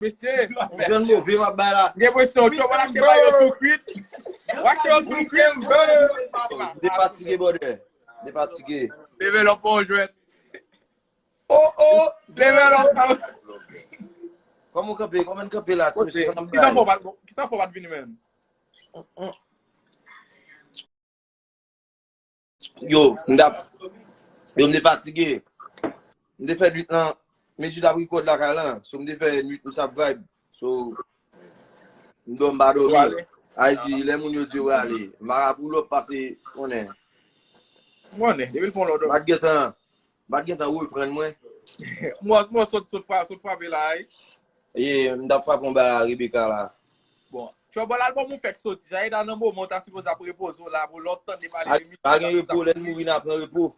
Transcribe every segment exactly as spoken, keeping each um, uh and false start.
mesye. Yon jèn move m ap bay la. M gen enpresyon Tchòbò l achte bagay yo tou kwit. W achte yo tou kwit. M defatige, brother. M defatige. Leve lòp pa w jwèt. Oh, oh! Leve lòp pa w. Kòman w kanpe? Kòman n kanpe la, ti mesye? Sa n ap bay? Kisa fè w pa t vini menm? Yo, m t ap, yo, m te fatige. M te fè nwit lan, Medjy t ap rekòd lakay lan. So, m te fè nwit m t ap vibe. So, m dòmi, m pa dòmi. Ay di, lè moun yo di yo prale. M pa ka pull up pase, konnen. Konnen, depi l fè yon lòt. M pa t gentan, m pa t gentan reprann mwen. Mwen, mwen sot, sot fra-, sot frape la, wi. Ye, m t ap frape yon bagay a Rebecca la. Bon, Tchòbò, album ou fèk soti. Sa e ta nan moman ou ta sipoze ap repoze w la, pou lè w tande pale de mizik. Pa gen repo, lè n mouri n a pran repo.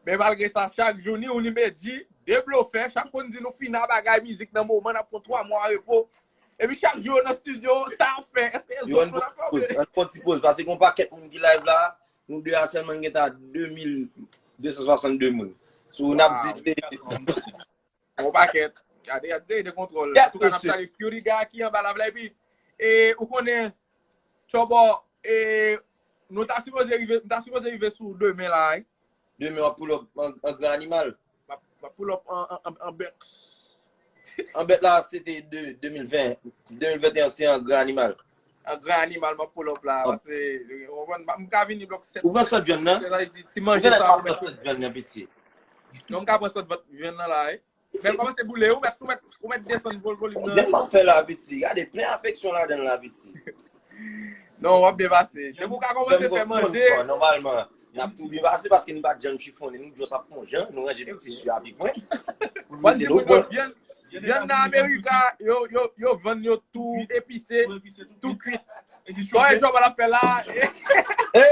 Men malgre sa, chak jou, ni ou ni Medjy, de blofè, chak konn di nou fina bagay mizik nan moman, n ap pran twa mwa repo. Epi chak jou yo nan estidyo, sa ap fè, èske yo zòt nou ap fè? Yo, ann pran ti poz, ann pran ti poz, paske gen yon pakèt moun ki live la, nou de a sèlman n gentan de mil de san swasann de moun. So, n ap di se yon pakèt. Gade, gade, de kontwòl. Antouka, n ap salye Kyuriga ki anba la, vle epi, e, ou konnen, Tchòbò, e, nou ta sipoze rive, nou ta sipoze rive sou demen la, wi. Demen, w ap pull up an, an gran animal. M ap, m ap pull up an, an, an, an bèt. An bèt la, se te de, de mil ven, de mil venteyen, se an gran animal. An gran animal, m ap pull up la, paske, w konprann, m ka vini blòk sèt. Ou pran sòt vyann nan? Ou genlè pa pran sòt vyann nan, piti. Non, m ka pran sòt vyann nan la, wi. Men kòmanse boule, ou mèt, ou mèt, ou mèt desann vol-, volim nan. Vyann m ap fè la, piti. Gade, plen afeksyon ladan l la, piti. Non, w ap byen pase. Depi w ka kòmanse fè manje. Nòmalman, n ap tou byen pase paske n pa t janm chifonnen. Nou just ap fè yon jan, nou ranje piti sou avèk mwen. Pou n mete l obò. Vyann, vyann nan Amerika, yo, yo, yo vann yo tou epise, tou kwit. Sa e Tchòbò l ap fè la. E,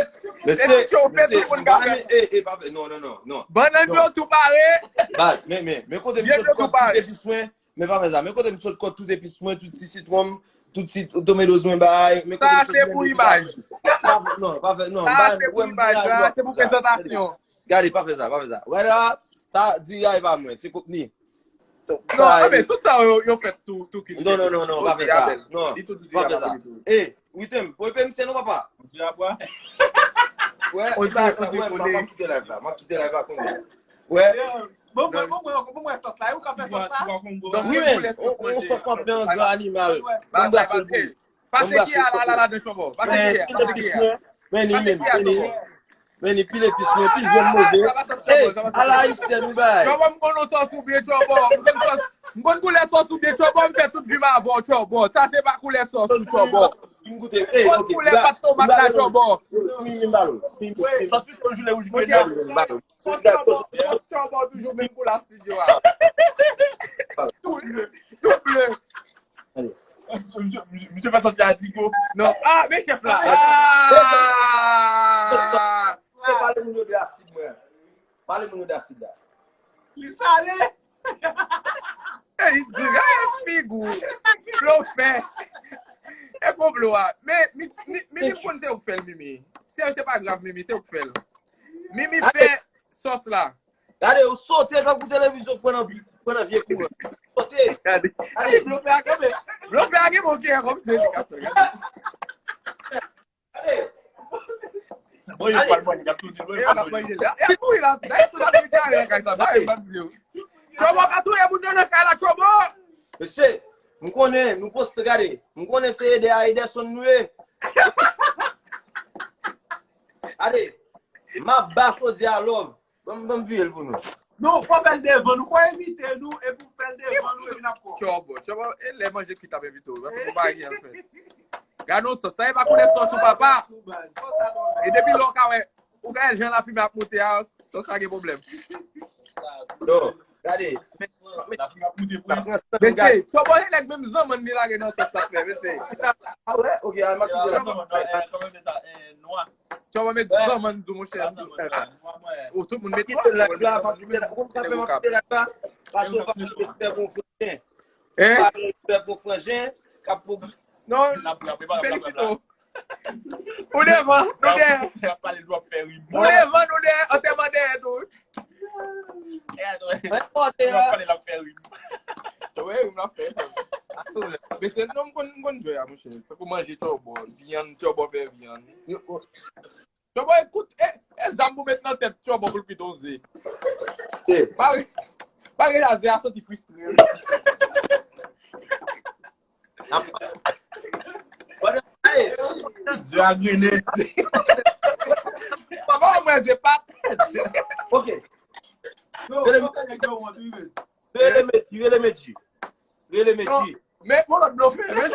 mesye, mesye, m pa renmen, e, e, pa fè, non, non, non, non. Bannann yo tou pare. Baz, men, men, men kote m sot kòd tout epis mwen, men pa fè sa. Men kote m sot kòd tout epis mwen, tout ti sitwon m, tout ti tomato mwen bay, men kote m sot. Sa se pou imaj. Pa fè, non, pa fè, non. Sa se pou imaj, sa se pou prezantasyon. Gade, pa fè sa, pa fè sa. Wè la, sa, diri a e pa mwen, se Kokni. Non, men tout sa yo, yo fèt tou, tou ki. Non, non, non, non, pa fè sa. Non, pa fè sa. E, Withem, pou epe misye non, papa. Wè, e pa sa, wè, m ap kite live la, m ap kite live la kounye a. Wè. Bon, bon, bon, bon, bon, bon, sòs la, ou ka fè sòs la? Wi, men, on, on sòs m ap fè an gran animal. Bon, m brase l pou ou. Pase ki a la, la, la, de Tchòbò. Pase ki a, pase ki a. Men, men, men, men, men, men, pil epis mwen, pil vyann move. Ey, ala ayisyen nou bay. Tchòbò, m konn yon sòs ou byen Tchòbò. M konn sòs, m konn koulè sòs ou byen Tchòbò, m fè tout vi m avè w Tchòbò. Sa se pa koulè sòs ou Tchòbò. M goute, ey, ok. Koulè pat tomat la Tchòbò. Sòs piske w joule wouj grenn. Sòs Tchòbò, sòs Tchòbò toujou menm koulè estidyo a. Tout ble, tout ble. Misye, misye, misye fè sòs adigo. Non. Ah, men chèf la. Ah! Pale moun yo de asid, mwen. Pale moun yo de asid la. Li sale. Ey, gade figi w. Blofè. E konplo a. Men, mi, mi, Mimi, m konn se ou k fè l, Mimi. Se, se pa grav, Mimi, se ou k fè l. Mimi fè sòs la. Gade, ou sote tankou televizyon pran nan, pran nan vye kouran. Sote. Gade. Gade. Blofè a kanpe. Blofè a gen bon kè kòm se li k ap fè. Gade. Gade. Bon, yo pral manje, y ap tou di, bon, yo pral manje. Y ap mouri la. Dayè, tout ap gen kare nan kay sa. Dayè, m ap di yo. Tchòbò pa touye moun nan nan kay la, Tchòbò. Mesye, m konnen, nou poste, gade. M konnen se ede a Ederson nou ye. Gade, m ap ba chodi a love. Ban m, ban m vire l pou nou. Non, fò fè l devan nou. Fò envite nou epi w fè l devan nou epi n ap kwè w. Tchòbò, Tchòbò, e lè manje kwit ap envite w. Paske ou pa gen anfen. Gade yon sòs. Sa e pa koulè sòs ou, papa. E depi lè w ka wè, ou gade jan lafimen ap monte a, sòs la gen pwoblèm. Non, gade. Lafimen ap monte, prens. Mesye, Tchòbò se nèg menm zanmann li lage nan sòs la, frè, mesye. Ah ouais? Ok, ah, m ap kite la. Tchòbò, eh, nwa. Tchòbò met zanmann tou, monchè. Ou tout moun met nwa. Kite live la, m ap kite la. Ou konn sa fè m ap kite live la? Paske w pa respè pou franje. Hein? Pa respè pou franje. K ap pou. Non, felisite w. Ou devan, nou dèyè. Ou devan, nou dèyè, antèman dèyè tou. Mwen pote la. Wi, wi, m ap fè. Mesye, non, m konn, m konn jwe a, monchè. Tankou manje tchòbò, vyann, tchòbò fè vyann. Tchòbò, ekout, e, e zam pou met nan tèt tchòbò pou l pito ze. Malgre, malgre sa, ze a santi fristre. Ze a grennen. Papa, mwen, ze pa tèt. Ok. Rele Medji, rele Medji. Rele Medji. Men bon lòt blofè, men.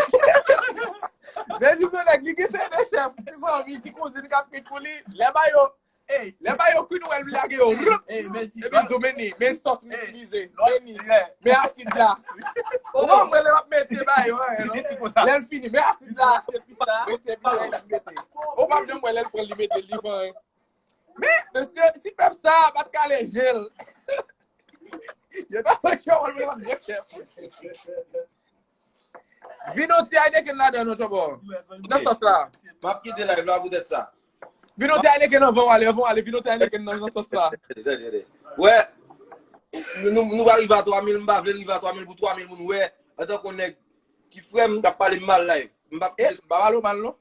Men Dizonèg, li gen se de chèf, ti fanmi, ti kouzin k ap kwit pou li. Lè ba yo, lè ba yo kwit, ou wè l lage yo. Epi l di w, men ni, men sòs m itilize. Men ni, men asid la. Ou pa wè lè l ap mete ba yo, lè l fini, men asid la. Mete, mete. Ou pa janm wè lè l pran, li mete, li vann. Men, mesye, si pèp sa a pa t kale je l. Yo ta fè tchòbò l vle bat gwo chèf. Vin yon ti Heineken ladan non, tchòbò. Nan sòs la. M ap kite live la poutèt sa. Vin yon ti Heineken anvan w ale, anvan w ale, vin yon ti Heineken nan, nan sòs la. Tande, tande, tande. Wè, nou, nou, nou pa rive a twa mil, m pa vle rive a twa mil pou twa mil moun wè, antanke yon nèg ki frè m, k ap pale m mal live. M p ap kite. M pa pale w mal, non.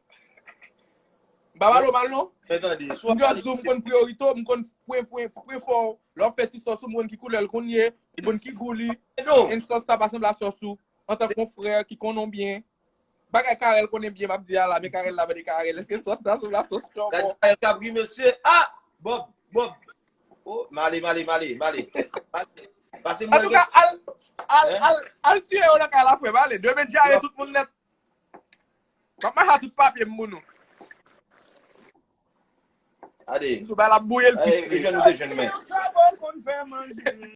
M pa pale w mal, non. Men tande, si w ap pale di w, m konn priyorite w, m konn pwen, pwen, pwen fò w. Lè w ap fè ti sòs ou, m konn ki koulè l konn ye, m konn ki gou li. E sòs sa pa sanble a sòs ou. Antanke yon frè ki konnen w byen. Bagay Karèl konnen byen, m ap di a la, men Karèl la, men Karèl, èske sòs la sanble a sòs tchòbò? Karèl k ap ri, mesye. Ah! Bob, Bob. Oh, m ale, m ale, m ale, m ale. Pase m. Antouka, al, al, al, al tiye yo nan kay la, frè m, ale. Demen djaye tout moun nèt. M ap mache a tout papye m pou nou. Gade. Tout bagay la ap bouye l. Vijèn, nou se jèn, men.